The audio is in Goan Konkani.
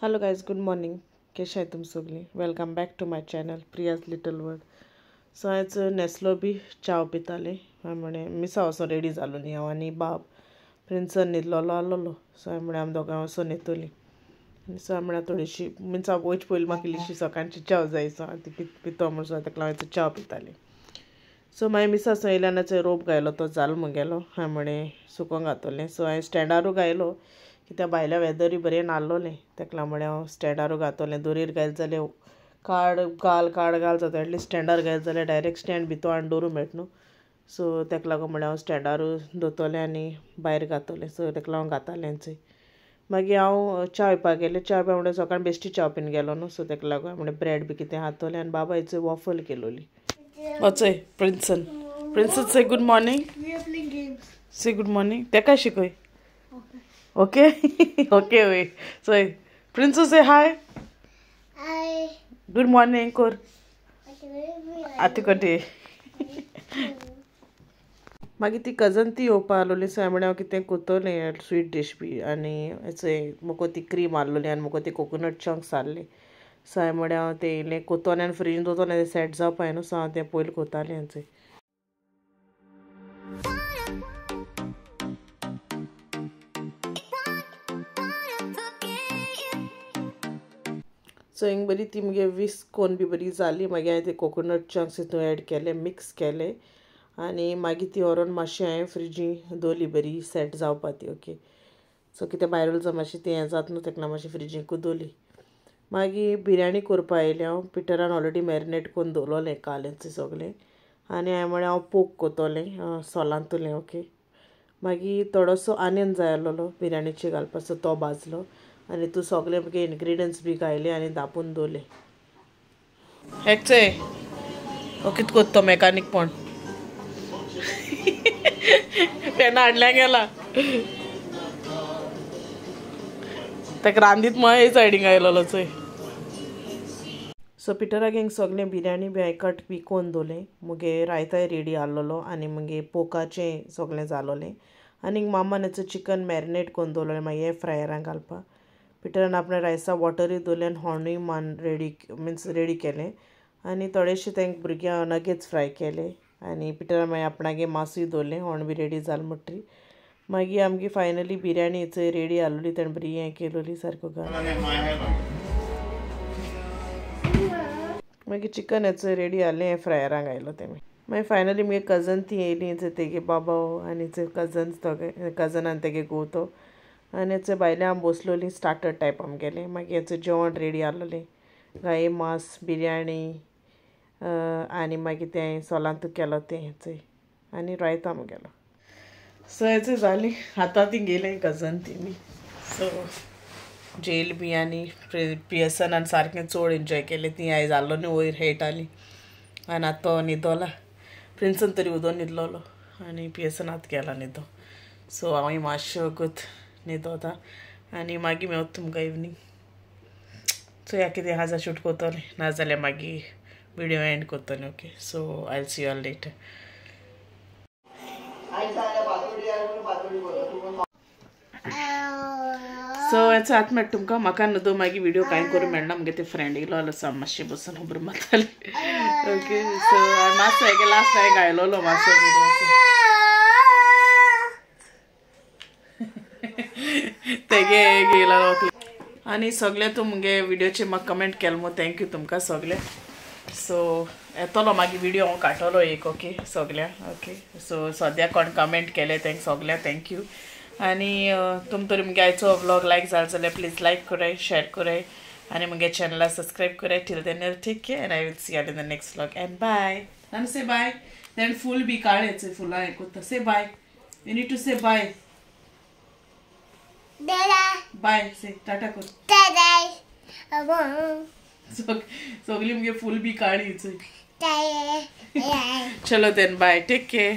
Hello guys, good morning. केशे तुम सगळीं? Welcome back to my channel Priya's little world. So आयज नेस्लो बी चाव पिताले. हांवें म्हणलें मिसा वचोन रेडी जालो न्ही हांव आनी बाब प्रिन्सन न्हिदलोलो आसलोलो. सो हांवें म्हणलें आमी दोगांय वचोन न्हिदतलीं. आनी सो हांवें म्हणलें थोडीशी मिन्स हांव वयचे पयलीं म्हाका इल्लीशी सकाळची च्याव जाय. सो हांव ती पितो म्हूण सो ताका लागून च्याव पितालें. सो मागीर मिसा येयल्यान रोप घायलो तो जालो मुगेलो. हांवें म्हणलें सुकोंक घातलें. सो हांवें स्टँडारू घायलो कित्याक भायल्या वेदरूय बरें नासलोलें. ताका लागून म्हणलें हांव स्टँडारू घातलें. दोरयेर घायलें जाल्यार काड घाल काड घाल जाता. एटलिस्ट स्टँडार घायलें जाल्यार डायरेक्ट स्टँड भितर हाडून दवरूंक मेळटा न्हू. सो ताका लागून म्हणलें हांव स्टँडारू दवरतलें आनी भायर घातलें. सो ताका लागून घातालें. मागीर हांव च्या पिवपाक गेलें. च्या पिवपाक म्हणल्यार सकाळीं बेश्टी च्या पिवन गेलो न्हू. सो ताका लागून म्हणलें ब्रेड बी कितें खातलें. आनी बाबा हेचो waffle केलोली. वचय Prinson. Prinson say good morning. Say good morning. तेका शिकय. ओके ओके वे. चोय Prinson say hi. Good morning कोर आती कटे. मागीर ती कजन ती येवपा आसलोली. सो हांवें म्हणलें हांव कितें कोत्तलें स्वीट डीश बी. आनी म्हाका ती क्रीम आसलोली आनी म्हाका ती कोकोनट चंक्स आसले. सो हांवें म्हणलें हांव तें इल्लें कोत्तलें आनी फ्रिजीन दवरतलें तें सेट जावपा न्हू. सो हांव तें पयलीं कोत्तालें. सो हिंग बरी ती मुगे विस्क कोन बी बरी जाली. मागीर हांवें ते कोकोनट चंक्स हितून एड केले, मिक्स केले आनी मागीर ती व्हरोन मातशें हांवें फ्रिजीन दवरली बरी सेट जावपा ती. ओके. सो कितें भायर उरलें मातशें तें हें जाता न्हू ताका लागून मातशें फ्रिजीकूच दवरली. मागीर बिरयानी करपा आयलें हांव. पिटरान ऑलरेडी मॅरिनेट करून दवरलोलें कालेंच सगळें. आनी हांवें म्हणलें हांव पोक कोत्तलें सोलांतुलें. ओके. मागीर थोडोसो आनियन जाय आसलोलो बिरयानीचेर घालपाचो, तो भाजलो आनी तूं सगळे मुगे इन्ग्रिडियंट्स बी घायले आनी धांपून दवरले. हेचय हो कितें कोत्ता तो मॅकानीक पण पेनां हाडल्या गेला. ताका रांदीत म्हळ्यार हे सायडीक आयलोलो चोय. सो पिटराक हिंग सगळें बिरयानी बी हांवें कट बी कोन्न दवरलें. मुगे रायताय रेडी आसलोलो आनी मुगे पोकाचें सगळें जालोलें. आनी मामान हेचो चिकन मॅरिनेट करून दवरलें मागीर एअर फ्रायरान घालपाक. पिटरान आपणें रायसा वॉटरूय दवरलें आनी होणूय मान रेडी मिन्स रेडी केलें. आनी थोडेशे तांकां भुरग्यांक नगेट्स फ्राय केले. आनी पिटरान मागीर आपणागे मासूय दवरलें. होण बी रेडी जालें म्हणटरी मागीर आमगे फायनली बिरयानी चोय रेडी आसलोली. तेणें बरी हें केलोली सारको घाल. मागीर चिकन हेचो रेडी आसलें फ्रायरान घायलो तेमी. मागीर फायनली मुगे कजन ती येयली. तेगे बाबा आनी कजन्स दोगे कजन आनी तेगे घोव तो. आनी हेचे भायले आमी बसलोली स्टार्टर टायप आमगेलें. मागीर हेचो जेवण रेडी आसलोलें. गाये मांस बिरयानी आनी मागीर तें सोलांतू केलो तें हेचोय आनी रायता आमगेलो. सो हेचो जालें. आतां ती गेलें कजन ती बी. सो जेल बी आनी पियर्सनान सारकें चड एन्जॉय केलें. ती आयज जाल्लो न्हू वयर खेळटाली आनी आतां तो न्हिदोला. प्रिन्सन तरी उदो न्हिदलोलो आनी पियर्सन आतां गेला न्हिदो. सो हांवूय मातशें वगत न्हिदोता आनी मागीर मेवता तुमकां इवनींग. चोया कितें आहा जाल्यार शूट कोत्तलें, नाजाल्यार मागीर विडियो एंड कोत्तलें. Okay. So I will see you all later. So हेचो आतां मेळटा तुमकां. म्हाका न्हू मागीर विडियो कांय करूंक मेळना. मुगे ते फ्रेंड येयलो जाल्यार सो मातशें बसून खबर मारतालें. ओके. सो मातसो हेगे लास्ट हांवें घायलोलो मातसो विडियो तेगे येयलो. आनी सगळे तूं मुगे विडियोचे म्हाका कमेंट केलो म्हूण thank you तुमकां सगळे. सो येतलो मागीर विडियो हांव काडटलो एक. ओके सगळ्या. ओके. सो सद्या कोण कमेंट केले तांकां सगळ्यांक thank you. आनी तुम तरी मुगे आयचो व्लॉग लायक जालो जाल्यार प्लीज लायक कराय, शेअर कराय आनी मुगे चॅनला सबस्क्रायब कराय. Till then take care and I will see you in the next vlog and bye. नानू से बाय. Then फूल बी काडे फुलां हें कोत्ता. Say bye. You need to say bye. Bye. Say tata कर. सगळी मुगे फूल बी काडी. चलो then bye. Take care.